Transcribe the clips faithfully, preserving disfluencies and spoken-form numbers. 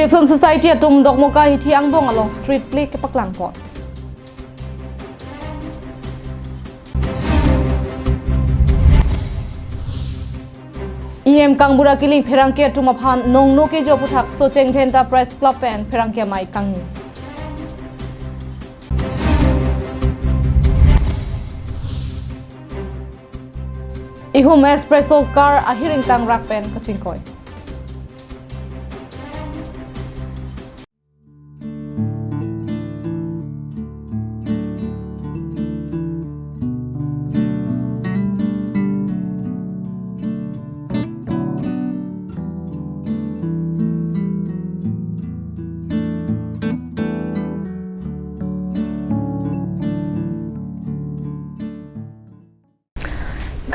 Film Society atum Dokmoka hithi angbong along street play kepaklangpon. E M Kangbura Killing pherangke atum aphan nongno kejo aputhak Socheng Dhenta Press Club pen pherangke amei kangni. Ihum Espresso car ahiring tangrak pen kachingkoi.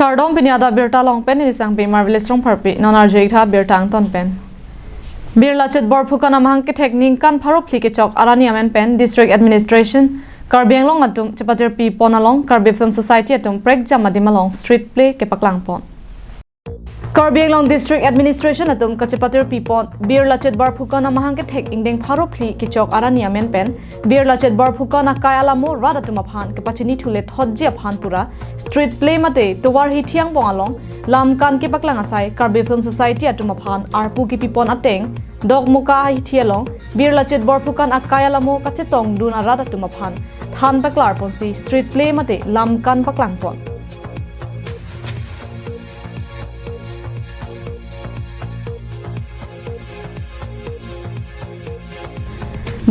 Kardom, pini adap birta along pen neli Sangpi Marvelous Rongpharpi, non arju-ik tha birta angton pen. Bir Lachit Borphukan amahang kethek ningkan pharo phli kechok arni amen pen District Administration Karbi Anglong atum chepatirpi pon along Karbi Film Society atum prekjam adim along street play kepaklangpon. Karbi Anglong District Administration atum kachepatirpi pon Bir Lachit Borphukan amahang kethek ingdeng pharo phli kechok arni amen pen Bir Lachit Borphukan akai alamo rat atum aphan kepachini thule thotji aphan pura street play mate tovar hithi angbong along lamkan kepaklang asai Karbi Film Society atum aphan arpu kepipon ateng Dokmoka hithi along Bir Lachit Borphukan akai alamo kachetongdun arat atum aphan than paklarponsi street play mate lamkan paklangpon.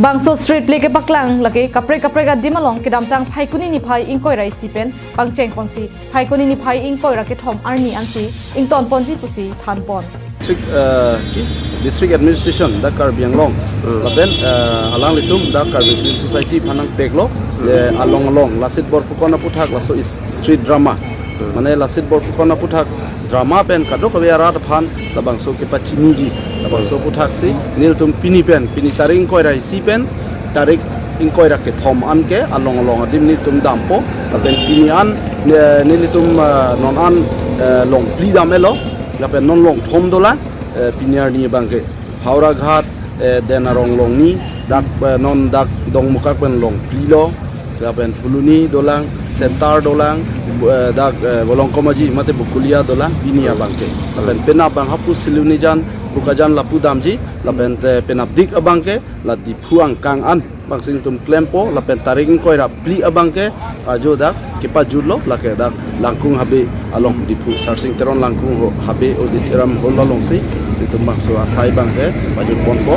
Bangso street play kepaklang lake kaprek kaprek adim along kedamtang Phaikuni niphai ingkoi ra isi pen pangchengponsi Phaikuni niphai ingkoi ra kethom arni ansi ingtonponji pusi thanpon. District, eh, ki? District Administration dak Karbi Anglong. Hmm. Lapen, eh, alanglitum dak Karbi Film Society aphan nangpeklo. Hmm. Je along along Lachit Borphukan aputhak laso is street drama. Hmm. Mane Lachit Borphukan aputhak drama pen kadokave arat aphan labangso kepachiniji. Labangso aputhak si nelitum pini pen, pini tarik ingkoi ra isi pen tarik ingkoi ra kethom an ke along along adim nelitum dampo. Lapen pini an, eh, nelitum, eh, non an, eh, longphli dam-etlo. Lapen non longthom dolang, eh, pini arni abangke. Howraghat, eh, Denarong longni, dak, eh, non dak Dokmoka pen longphlilo, lapen Phuloni dolang, Center dolang, eh, dak, eh, Bolongkomaji mate Bokulia dolang, pini abangke. Lapen penap abang hapu Silonijan, Bokajan lapu damji, lapen te penapdik abangke, la Diphu angkang an, bangsi nelitum klempo, lapen tarik ingkoi ra phli abangke, ajo dak kepajutlo, lake dak Langkung Habe along Diphu, Sarsing Teron Langkung ho-, Habe Auditorium Hall alongsi, nelitum bangso asai abangke pajutponpo.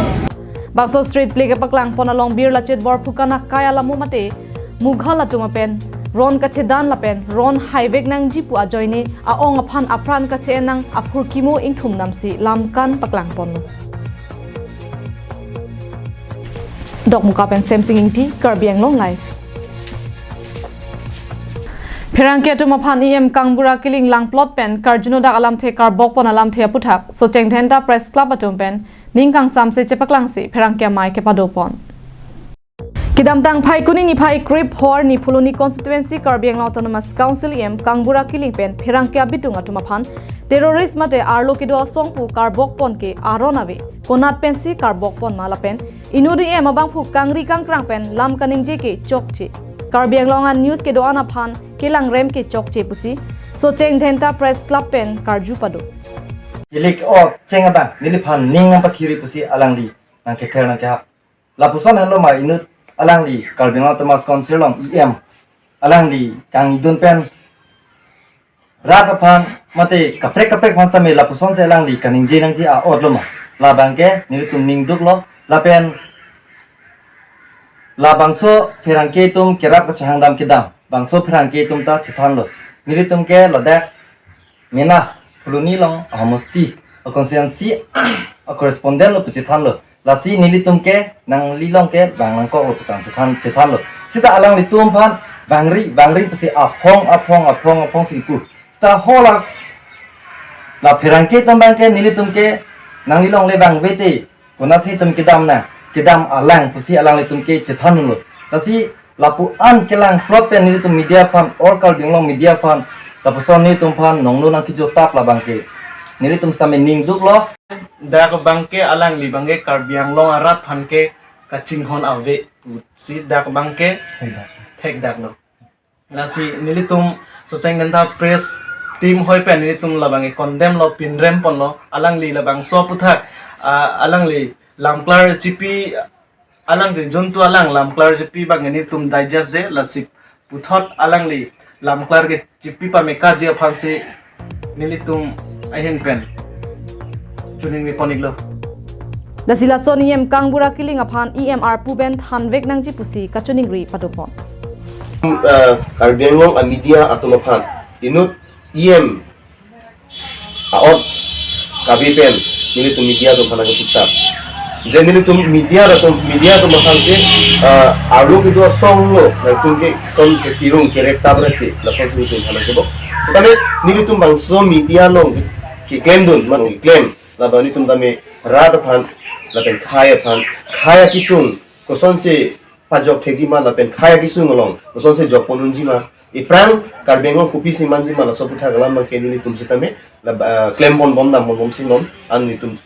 Bangso street play kepaklangpon along Bir Lachit Borphukan akai alamo mate Mughal atum apen ron kachedan lapen ron haivek nangji pu ajoine a-ong aphan apran kache-en nang aphurkimo ingthum damsi lamkan paklangponlo. Dokmoka pen Semsing Ingti, Karbi Anglong Live. Pherangke atum aphan E M Kangbura Killing langplot pen karjuno dak alamthe karbokpon alamthe aputhak Socheng Dhenta Press Club atum pen ning kangsamse chepaklangsi pherangke amei kepadopon. Kedamtang Phaikuni niphai krepho arni Phuloni Constituency Karbi Anglong Autonomous Council E M Kangbura Killing pen pherangke abitung atum aphan terrorist mate arlo kedo asong pu karbokpon ke aron ave, konat pensi karbokpon ma lapen inut E M abangphu kangri kangkrang pen lam kaningje ke chokche. Karbi Anglong an news kedo-an aphan kelangrem ke chokche pusi Socheng Dhenta Press Club pen karju pado. Ilik o cheng abang neliphan ning nangpathiri pusi alangli nangkether nangkehap. Lapuson henlo ma inut alangli Karbi Anglong Autonomous Council along E M alangli kangidun pen rat aphan mate kaprek kaprek aphan sitame lapusonsi alangli kaningje nangji a-ot lo ma. Labangke nelitum ningduklo lapen labangso pherangke atum kerap kachehangdam kedam. Bangso pherangke atum ta chethanlo. Nelitum ke ladak mena Phuloni along ahomosti a-constituency a-correspondent lo pu chethanlo. Lasi nelitum ke nanglilong ke vang nangkoklo pu tang chethan, chethanlo. Sita alanglitum aphan vangri vangri pusi aphong aphong aphong aphongsi pu. Sita hala la pherangke atum abangke nelitum ke nanglilong le vangvete konatsi itum kedam nang, kedam alang pusi alanglitum ke chethanlo. Lasi lapu an kelangplot pen nelitum media aphan, all Karbi Anglong media aphan, lapuson nelitum aphan nongno nangkejutap labangke. Nelitum sitame ningduklo. Dak abangke alangli abangke Karbi Anglong arat aphan ke kachinghon ave pusi dak abangke thekdaklo. Lasi nelitum Socheng Dhenta press team hoi pen nelitum labangke condemn lo, pinrem ponlo, alangli labangso aputhak, ah, alangli lamklar chipi, alangli juntu alang lamklar chipi abang nelitum digest-je, lasi puthot alangli lamklar kechipi pamekaji aphansi nelitum ahin pen choningri pon-iklo. Lasi lason E M Kangbura Killing aphan E M arpu pen thanvek nangji pusi kachoningri padopon. Eh, Karbi Anglong a-media atum aphan inut E M a-ot kave pen nelitum media atum aphan nangkepikta. Je nelitum media atum, media atum aphansi, eh, arlo kedo asong lo, nangtum ke son ke tirung kerek tabra ke, lasonsi nelitum aphan nangkebo. Setame nelitum bangso media along keklemdun, mane keklem, labang nelitum tame rat aphan, lapen khei aphan, khei akesung kosonsi pajok thekji ma lapen khei akesung along kosonsi jokpon unji ma, iphrang Karbi Anglong kopisi manji ma, laso aputhak alam abangke nelitum sitame la, ah, klempon bom, dampon bomsi non an nelitum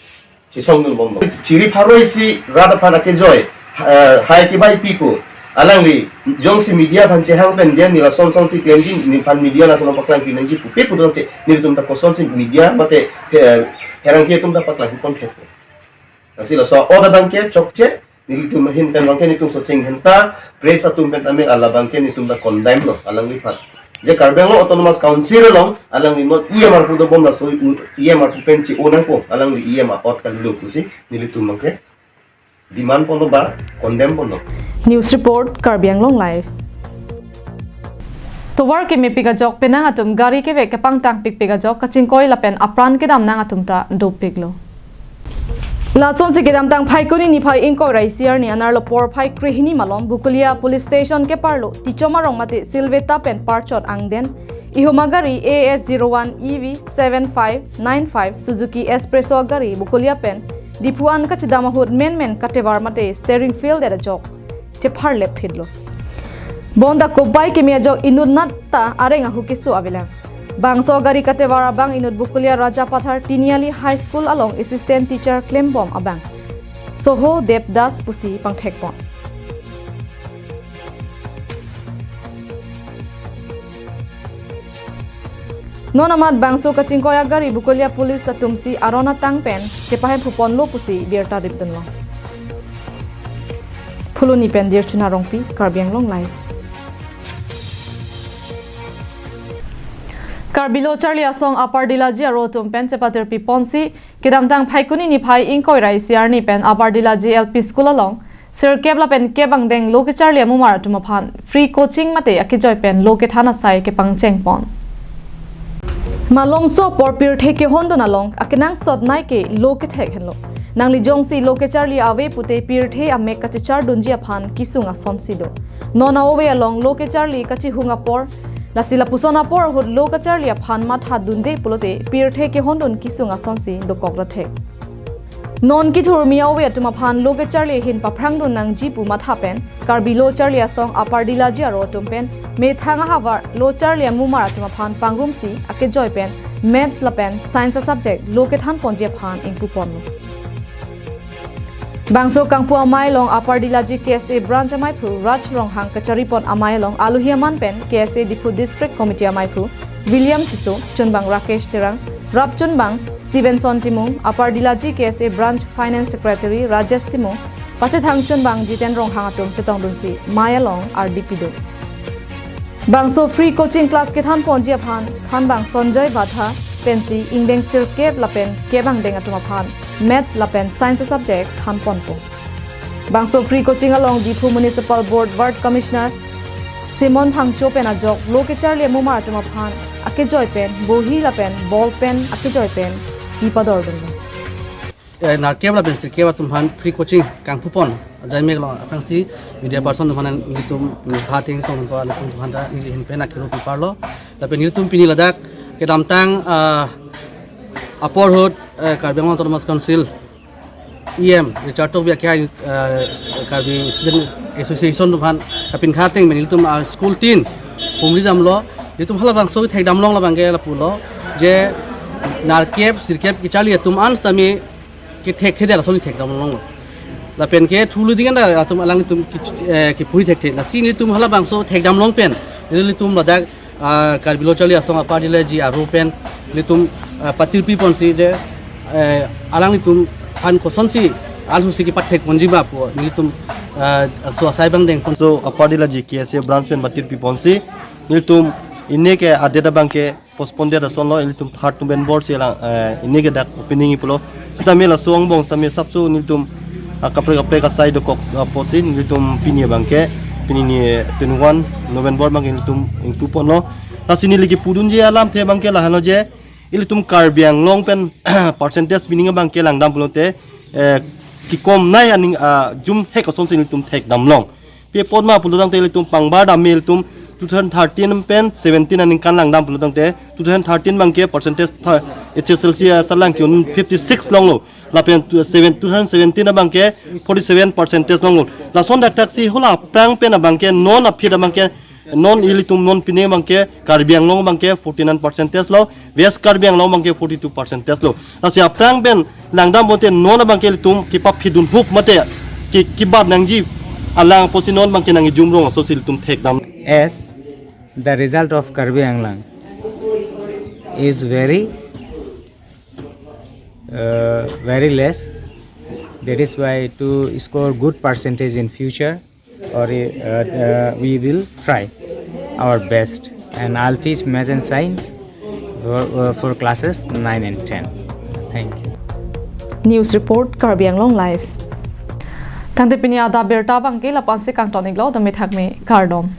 chisongdun bomlo. Chiri pharo isi rat aphan akejoi, ah, hai kebai piku. Alangli jongsi media aphan chehang pen dia neli lason sonsi klemji, neliphan media lason paklangpi nangji pupe pulote nelitum ta kosonsi media mate, eh, pherangke atum ta paklangpon thek. Lasi laso a-ot abangke chokche, nelitum ahin pen abangke nelitum Socheng Dhenta press atum pen tame alabangke nelitum ta condemn lo alangliphan. Je Karbi Anglong Autonomous Council along alangli non E M arpu dobom, laso E M arpu pen chi-o nangpo, alangli E M a-ot kalilo pusi nelitum abangke demand ponlo ba condemn ponlo. News report, Karbi Anglong Live. Tovar kemepik ajok, penang atum gari kevek kepangtangpikpik ajok kachingkoi lapen apran kedam nang atum ta dopiklo. Lasonsi kedamtang Phaikuni niphai ingkoi ra isi arni anerlo porphai krehini malom Bokolia Police Station keparlo Tichom arong mate Silveta pen parchot angdeng ihum agari A S zero one E V seven five nine five Suzuki Espresso agari Bokolia pen Diphu an kachedam ahut menmen katevar mate steering fail det ajok chepharlep phitlo. Bonta kopai keme ajok inut nat ta areng ahu keso avelang. Bangso gari katevar abang inut Bokolia Rajapathar Tiniali High School along assistant teacher klembom abang Soho Deb Das pusi pangthekpon. Non amat bangso kachingkoi agari Bokolia Police atumsi aron atang pen kepahem phuponlo pusi birta ripdunlo. Phuloni pen Dirchuna Rongpi, Karbi Anglong Live. Karbi Lo Charli Asong Upper Dilaji aro atum pen chepatirpi ponsi kedamtang Phaikuni niphai ingkoi ra isi arni pen Upper Dilaji L P School along sirkep lapen kep angdeng lo kecharli amumar atum aphan free coaching mate akejoi pen lo kethan asai kepangcheng pon. Malomso apor pirthe kehondun along akenangsot nai ke lo kethek henlo. Nangli jongsi lo kecharli ave pute pirthe amek kachechardunji aphan kesung asonsi do. Non a-ove along lo kecharli kachihung apor, lasi lapuson apor ahut lo kecharli aphan mathadunde pulote pirthe kehondun kesung asonsi dokok rathek. Non kethurmi a-ove atum aphan lo kecharli ahin paphrangdun nangji pu matha pen Karbi Lo Charli Asong Upper Dilaji aro atum pen methang ahavar lo charli amumar atum aphan pangrumsi akejoi pen Maths lapen Science a-subject lo kethan ponji aphan ingpu ponlo. Bangso kangpu amei along Upper Dilaji K S A Branch ameiphu Raj Ronghang kachari pon amei along alohi aman pen K S A Diphu District Committee ameiphu William Tisso, chunbang Rakesh Terang, rapchunbang Stevenson Timung, Upper Dilaji K S A Branch Finance Secretary Rajesh Timung, pachethang chunbang Jiten Ronghang atum chetongdunsi mei along ardi pidun. Bangso free coaching class kethan ponji aphan thanbang Sanjoy Vatha pensi ingdeng sirkep lapen kep angdeng atum aphan Maths lapen Science subject than ponpo. Bangso free coaching along Diphu Municipal Board Ward Commissioner Simon Phangcho pen ajok lo kecharli amumar atum aphan akejoi pen bohi lapen ball pen akejoi pen kepadordunlo. Eh, nerkep lapen sirkep atum aphan free coaching kangpu pon ajai mek along aphrangsi media person atum aphan nelitum, mm, bhating song pa latum atum aphan ta neli ahin pen akelo piparlo. Lapen nelitum pini ladak kedamtang, ah, apor ahut, eh, Karbi Anglong Autonomous Council E M Richard Tokbi akhai, eh, Karbi Student Association atum aphan kapinkha ateng pen nelitum, ah, school tin humri damlo. Nelitum halabangso thekdam long labang ke lapulo je Nerkep, sirkep kecharli atum an sitame kethek thedel ason thekdam longlo. Lapen ke thulu ding an ta atum alangtum ki, eh, kepui thekthe. Lasi nelitum halabangso thekdam long pen, nelitum ladak, ah, Karbi Lo Charli Asong Upper Dillaji arlo pen nelitum, ah, patirpi ponsi je, eh, alanglitum aphan kosonsi alhusi kepathek ponji ma pu nelitum, ah, so asai abang dengpon. So Upper Dillaji K S A branch pen patirpi ponsi nelitum pini ke adet abang ke postpone det asonlo, ilitum third November si lang, eh, pini ke dak opening pulo. Sitame laso angbong sitame sapso nelitum, ah, kaprek kaprek asai dokok, ah, apotsi nelitum pini abang ke, pini ni twenty-one November abang ke nelitum ingpu ponlo. Lasi neli kepudunji alamthe abang ke lahenlo je, ilitum Karbi Anglong pen percentage pining abang ke langdam pulote, eh, kekomnei aning, ah, jumhek asonsi nelitum thekdam long. Pi apot ma pulo tangte ilitum pangbar dam ilitum two thousand thirteen pen seventeen aningkan langdam pulo tangte two thousand thirteen abang ke percentage thar H S L C asatlang ke-un fifty six longlo. Lapen tu-, seven, two thousand seventeen abang ke forty seven percentage longlo. Lason dakdak si hala aphrang pen abang ke non aphi abang ke non ilitum non pini abang ke Karbi Anglong abang ke forty nine percentage lo, West Karbi Anglong abang ke forty two percentage lo. Lasi aphrang pen langdam pulote non abang ke ilitum kepaphidun hup mate ke, kebat nangji alang apotsi non abang ke nangkejum rong asonsi ilitum thekdam. As the result of Karbi Anglong is very, uh, very less, that is why to score good percentage in future, or, uh, uh, we will try our best, and I'll teach math and science for, uh, for classes nine and ten. Thank you. News report, Karbi Anglong Live. Tangte pini adap abirta abang ke la-an si kangton-iklo, dome thakme, kardom.